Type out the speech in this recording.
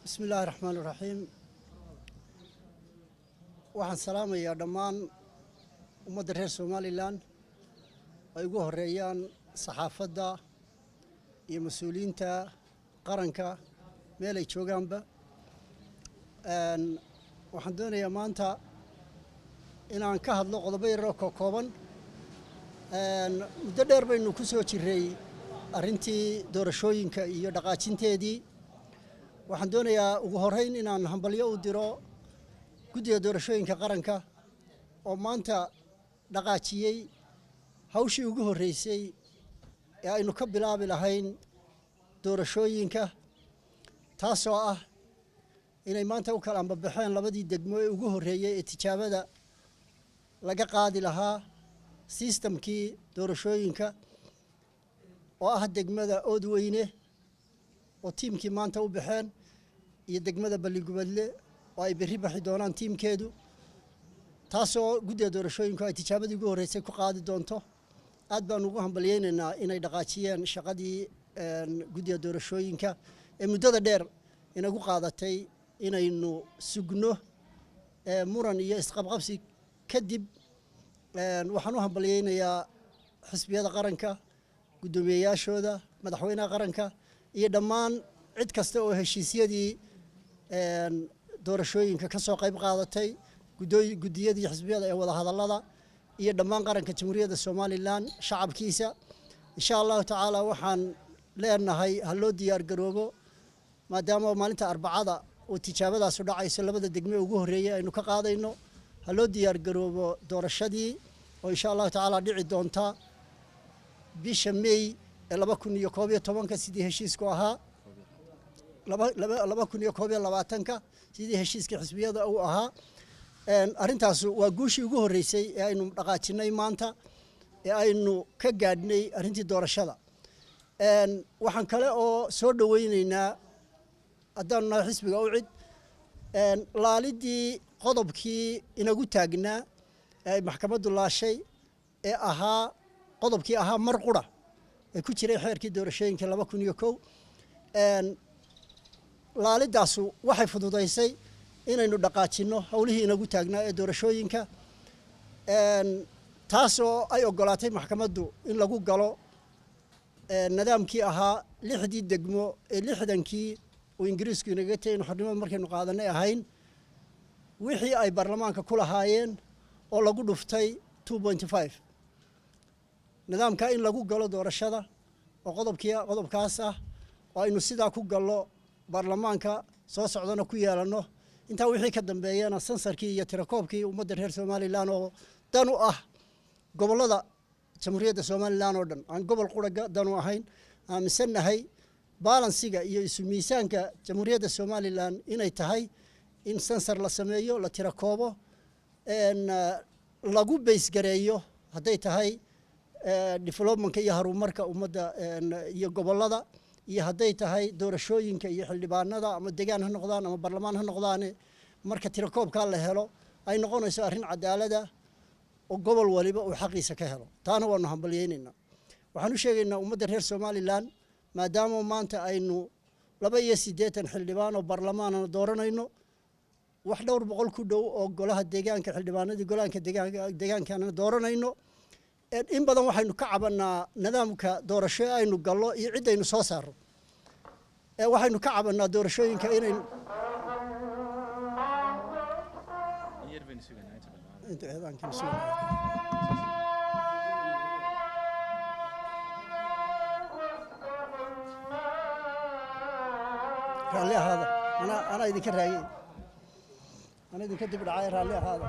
Bismi illaahi raxmaan iraxiim. Waxaan salaamayaa dhammaan ummadda reer Somalilan, ay ugu horeeyaan saxaafadda iyo mas-uuliyiinta qaranka meel ay joogaanba. Waxaan doonayaa maanta inaan ka hadlo qodobo yaroo kokooban. Muddo dheer baynu ku soo jiray arrintii doorashooyinka iyo dhaqaajinteedii. Waxaan doonayaa ugu horreyn inaan hambalyo u diro guddiga doorashooyinka qaranka oo maanta dhaqaajiyey hawshii ugu horreysay ee aynu ka bilaabi lahayn doorashooyinka, taasoo ah inay maanta u kala ambabaxeen labadii degmo ee ugu horreeyey ee tijaabada laga qaadi lahaa sistamkii doorashooyinka, oo ah degmada Oodweyne oo tiimkii maanta u baxeen iyo degmada Balligubadle oo ay berri baxi doonaan tiimkeedu, taasoo guddiga doorashooyinku ay tijaabadii ugu horreysay ku qaadi doonto. Aad baan ugu hambalyeynaynaa inay dhaqaajiyeen shaqadii guddiga doorashooyinka ee muddada dheer inagu qaadatay inaynu sugno muran iyo isqabqabsi kadib. Waxaan u hambalyeynayaa xisbiyada qaranka, guddoomiyeyaashooda, madaxweynaha qaranka iyo dhammaan cid kasta oo heshiisyadii doorashooyinka ka soo qayb qaadatay, guddiyadii xisbiyada ee wadahadallada iyo dhammaan qaranka Jamhuuriyadda Somalilan shacabkiisa. Insha Allahu tacaala waxaan leenahay ha loo diyaar garoobo, maadaama maalinta Arbacada oo tijaabadaasu dhacayso labada degme ugu horreeyey aynu ka qaadayno. Ha loo diyaar garoobo doorashadii oo insha Allahu tacaala dhici doonta bisha May ee 2011-ka sidii heshiisku ahaa, 2021-ka sidii heshiiska xisbiyada uu ahaa. Arrintaas waa guushii ugu horreysay ee aynu dhaqaajinay maanta ee aynu ka gaadhnay arrintii doorashada. Waxaan kale oo soo dhoweyneynaa, haddaanu nahay xisbiga UCID, laalidii qodobkii inagu taagnaa ee ay maxkamaddu laashay ee ahaa qodobkii ahaa mar qura ee ku jiray xeerkii doorashooyinka 2001. Laalidaasu waxay fududaysay inaynu dhaqaajinno howlihii inagu taagnaa ee doorashooyinka, taasoo ay ogolaatay maxkamaddu in lagu galo nidaamkii ahaa lixdii degmo ee 60-kii uu Ingiriisku inaga tegay xornimada markaynu qaadanay ahayn, wixii ay baarlamaanka ku lahaayeen oo lagu dhuftay 2.5, nidaamka in lagu galo doorashada oo qodobkii qodobkaas ah oo aynu sidaa ku gallo, baarlamaanka soo socdana ku yeelanno. Intaa wixii ka dambeeyana sansarkii iyo tirakoobkii ummadda reer Somalilan oo dan u ah gobollada Jamhuuriyadda Somalilan oo dhan, aan gobol qura dan u ahayn, aaminsannahay baalansiga iyo isu miisaanka Jamhuuriyadda Somalilan inay tahay in sansar la sameeyo, la tirakoobo, lagu baysgareeyo hadday tahay developmentka iyo horumarka ummadda iyo gobollada, iyo hadday tahay doorashooyinka iyo xildhibaanada, ama degaan ha noqdaan ama baarlamaan ha noqdaane. Marka tirakoobkaa la helo ay noqonayso arrin cadaalada oo gobol waliba uu xaqiisa ka helo. Taana waanu hambalyeynaynaa. Waxaan u sheegaynaa ummadda reer Somalilan, maadaama maanta aynu 82 xildhibaan oo baarlamaanana dooranayno, wax dhowr boqol ku dhow oo golaha deegaanka, xildhibaanadii golahanka deegaankana dooranayno, in badan waxaynu ka cabanaa nidaamka doorasho ee aynu gallo iyo ciddaynu soo saarro. Waxaynu ka cabanaa doorashooyinka inaynu inta eedaankii sugnaa. Raalli ahaada, anaa idinka raagay, anaa idinka dib dhacay, raalli ahaada.